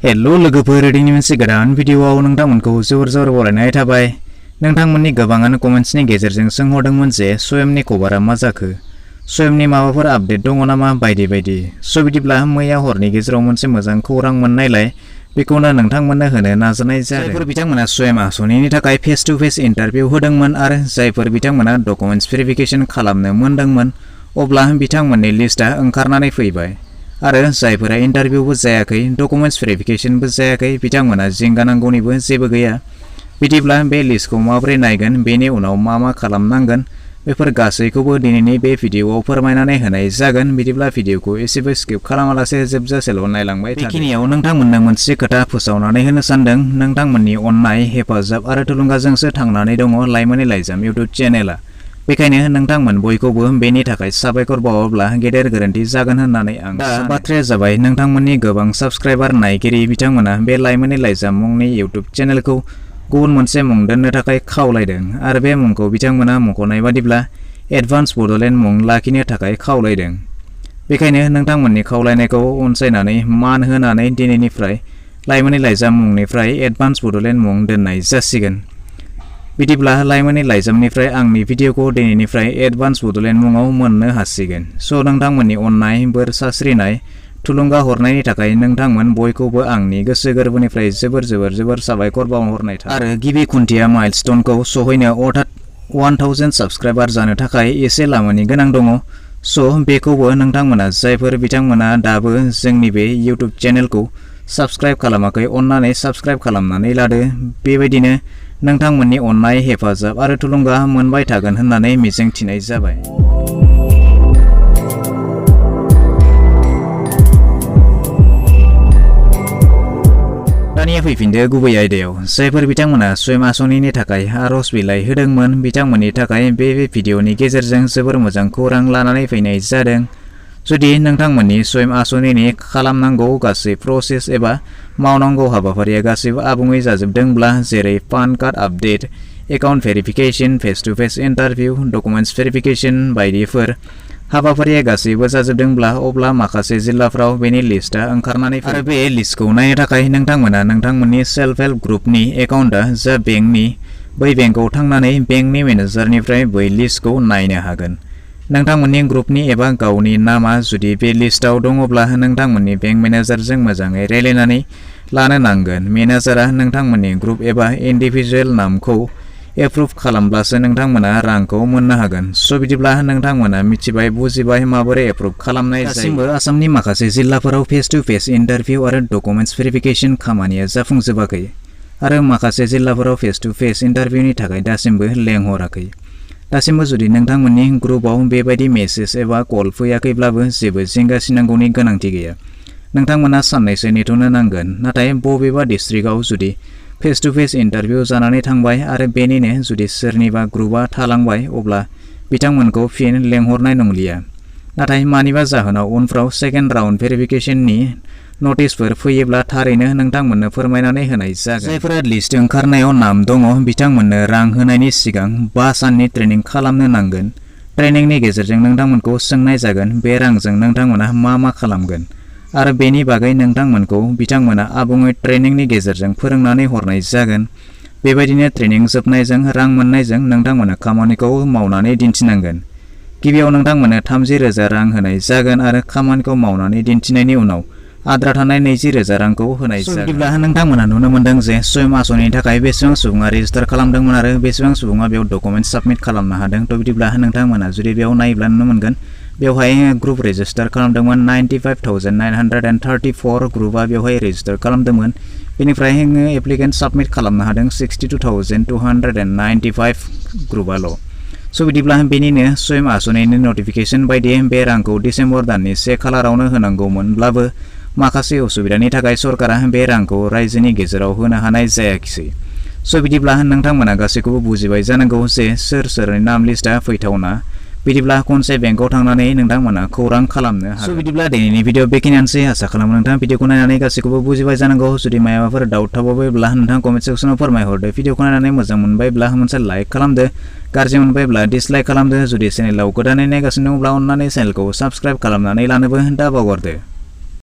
Hello लोगोफोर दिनैनि मोनसे गोदान भिडिअआव नोंथांमोनखौ जोबोर बरायनाय थाबाय। नोंथांमोननि गोबाङानो कमेन्ट्सनि गेजेरजों सोंहरदोंमोन जे SVAYEMनि खबरा मा जाखो, SVAYEMनि माबाफोर आपडेट दङ नामा बायदि बायदि। बिदिब्ला मैया हरनि गेजेराव मोनसे मोजां खौरां मोननायलाय बेखौनो नोंथांमोननो होनो नाजानाय जादों। जायफोर बिथांमोना SVAYEM आसनिनि थाखाय फेस टु फेस इन्टारभिउ होदोंमोन आरो जायफोर बिथांमोना डकुमेन्ट्स भेरिफिकेशन खालामनो मोनदोंमोन, अब्ला बिथांमोननि लिस्टआ ओंखारनानै फैबाय। आरो जायफोरा इन्टारभिउबो जायाखै, डकुमेन्ट्स भेरिफिकेशनबो जायाखै, बिथांमोना जिंगा नांगौनिबो जेबो गैया। बिदिब्ला बे लिस्टखौ माबोरै नायगोन, बेनि उनाव मा खालामनांगोन, बेफोर गासैखौबो दिनैनि बे भिडिअआव फोरमायनानै होनाय जागोन। बिदिब्ला भिडिअखौ एसेबो स्किप खालामालासे जोबजासेल' नायलांबाय थादो। बेखिनियाव नोंथांमोननो मोनसे खोथा फोसावनानै होनो सानदों। नोंथांमोननि अननाय, हेफाजाब आरो थुलुंगाजोंसो थांनानै दङ लाइमोननि लाइजाम इउटुब चेनेलआ। बेखायनो नोंथांमोन बयखौबो बेनि थाखाय साबायखर बावोब्ला गेदेर गोरोन्थि जागोन होननानै आं सानो। बाथ्राया जाबाय, नोंथांमोननि गोबां साबस्क्राइबार नायगिरि बिथांमोना बे लाइमोननि लाइजाम मुंनि इउटुब चेनेलखौ गुबुन मोनसे मुं दोननो थाखाय खावलायदों आरो बे मुंखौ बिथांमोना मुंख'नाय बादिब्ला एडभान्स बड'लेण्ड मुं लाखिनो थाखाय खावलायदों। बेखायनो नोंथांमोननि खावलायनायखौ अनसायनानै मान होनानै दिनैनिफ्राय लाइमोननि लाइजाम मुंनिफ्राय एडभान्स बड'लेण्ड मुं दोननाय जासिगोन। बिदिब्ला लाइमोननि लाइजामनिफ्राय आंनि भिडिअखौ दिनैनिफ्राय एडभान्स बड'लेण्ड मुङाव मोननो हासिगोन। नोंथांमोननि अननाय, बोर सास्रिनाय, थुलुंगा हरनायनि थाखाय नोंथांमोन बयखौबो आंनि गोसो गोरबोनिफ्राय जोबोर साबायखर बावहरनाय थाबाय। आरो गिबि खुन्थिया माइलस्टोनखौ सहैनो अर्थात 1000 साबस्क्राइबार जानो थाखाय एसे लामानि गोनां दङ। बेखौबो नोंथांमोना जायफोर बिथांमोना दाबो जोंनि बे इउटुब चेनेलखौ साबस्क्राइब खालामाखै, अननानै साबस्क्राइब खालामनानै लादो। बेबायदिनो नोंथांमोननि अननाय, हेफाजाब आरो थुलुंगा मोनबाय थागोन होननानै मिजिं थिनाय जाबाय। दानिया फैफिनदो गुबै आयदायाव। जायफोर बिथांमोना SVAYEM आसनिनि थाखाय आर'ज बिलाइ होदोंमोन, बिथांमोननि थाखाय बे भिडिअनि गेजेरजों जोबोर मोजां खौरां लानानै फैनाय जादों। जुदि नोंथांमोननि SVAYEM आसनिनि खालामनांगौ गासै प्रसेस एबा मावनांगौ हाबाफारिया गासैबो आबुङै जाजोबदोंब्ला, जेरै PAN card update, account verification, face to face interview, documents verification बायदिफोर हाबाफारिया गासैबो जाजोबदोंब्ला, अब्ला माखासे जिल्लाफ्राव बेनि लिस्टआ ओंखारनानै फैयो। आरो बे लिस्टखौ नायनो थाखाय नोंथांमोना नोंथांमोननि सेल्फ हेल्प ग्रुपनि एकाउन्टआ जा बेंकनि, बै बेंकआव थांनानै बेंकनि मेनेजारनिफ्राय बै लिस्टखौ नायनो हागोन। नोंथांमोननि ग्रुपनि एबा गावनि नामा जुदि बे लिस्टआव दङब्ला, नोंथांमोननि बेंक मेनेजारजों मोजाङै रायलायनानै लानो नांगोन। मेनेजारआ नोंथांमोननि ग्रुप एबा इन्डिभिजुवेल नामखौ एप्रुभ खालामब्लासो नोंथांमोना रांखौ मोननो हागोन। बिदिब्ला नोंथांमोना मिथिबाय, बुजिबाय माबोरै एप्रुभ खालामनाय जायो। दासिमबो आसामनि माखासे जिल्लाफोराव फेस टु फेस इन्टारभिउ आरो डकुमेन्ट्स भेरिफिकेशन खामानिया जाफुंजोबाखै आरो माखासे जिल्लाफोराव फेस टु फेस इन्टारभिउनि थाखाय दासिमबो लेंहराखै। दासिमबो जुदि नोंथांमोननि ग्रुपआव बेबायदि मेसेज एबा कल फैयाखैब्लाबो जेबो जिंगासिनांगौनि गोनांथि गैया। नोंथांमोना साननैसो नेथ'नो नांगोन। नाथाय बबेबा डिस्ट्रिक्टआव जुदि फेस टु फेस इन्टारभिउ जानानै थांबाय आरो बेनिनो जुदि सोरनिबा ग्रुपआ थालांबाय, अब्ला बिथांमोनखौ फिन लेंहरनाय नंलिया। नाथाय मानिबा जाहोनाव उनफ्राव सेकेन्ड राउन्ड भेरिफिकेशननि नटिसफोर फैयोब्ला थारैनो नोंथांमोननो फोरमायनानै होनाय जागोन। जायफोरा लिस्ट ओंखारनायाव नाम दङ, बिथांमोननो रां होनायनि सिगां 5 साननि ट्रेनिं खालामनो नांगोन। ट्रेनिंनि गेजेरजों नोंथांमोनखौ सोंनाय जागोन बे रांजों नोंथांमोना मा खालामगोन आरो बेनि बागै नोंथांमोनखौ बिथांमोना आबुङै ट्रेनिंनि गेजेरजों फोरोंनानै हरनाय जागोन। बेबायदिनो ट्रेनिं जोबनायजों रां मोननायजों नोंथांमोना खामानिखौ मावनानै दिन्थिनांगोन। गिबियाव नोंथांमोननो 30,000 रां होनाय जागोन आरो खामानिखौ मावनानै दिन्थिनायनि उनाव आद्रा थानाय 20,000 रांखौ होनाय जागोन। बिदिब्ला नोंथांमोना नुनो मोनदों जे SVAYEM आसनिनि थाखाय बेसेबां सुबुङा रेजिस्टार खालामदोंमोन आरो बेसेबां सुबुङा बेयाव डकुमेन्ट साबमिट खालामनो हादों। बिदिब्ला नोंथांमोना जुदि बेयाव नायोब्ला नुनो मोनगोन, बेवहाय ग्रुप रेजिस्टार खालामदोंमोन 95,934 ग्रुपआ बेवहाय रेजिस्टार खालामदोंमोन। बेनिफ्राय एप्लिकेन्ट साबमिट खालामनो हादों 62,295 ग्रुपआल'। बिदिब्ला बेनिनो SVAYEM आसनिनि नटिफिकेशन बायदियै बे रांखौ डिसेम्बर दाननि 1 खालारावनो होनांगौमोनब्लाबो माखासे उसुबिदानि थाखाय सरकारा बे रांखौ रायजोनि गेजेराव होनो हानाय जायाखिसै। बिदिब्ला नोंथांमोना गासैखौबो बुजिबाय जानांगौ जे सोरनि नाम लिस्टआ फैथावना। बिदिब्ला खनसे बेंकआव थांनानै नोंथांमोना खौरां खालामनो हागोन। बिदिब्ला दिनैनि भिडिअ बेखिनियानोसै। आसा खालामो नोंथाङा भिडिअखौ नायनानै गासैखौबो बुजिबाय जानांगौ। जुदि माबाफोर डाउट थाबावबायब्ला नोंथाङा कमेन्ट सेक्सनाव फोरमायहरदो। भिडिअखौ नायनानै मोजां मोनबायब्ला मोनसे लाइक खालामदो, गाज्रि मोनबायब्ला डिसलाइक खालामदो। जुदि चेनेलाव गोदानै नायगासिनो दंब्ला अननानै चेनेलखौ साबस्क्राइब खालामनानै लानोबो दाबावगारदो।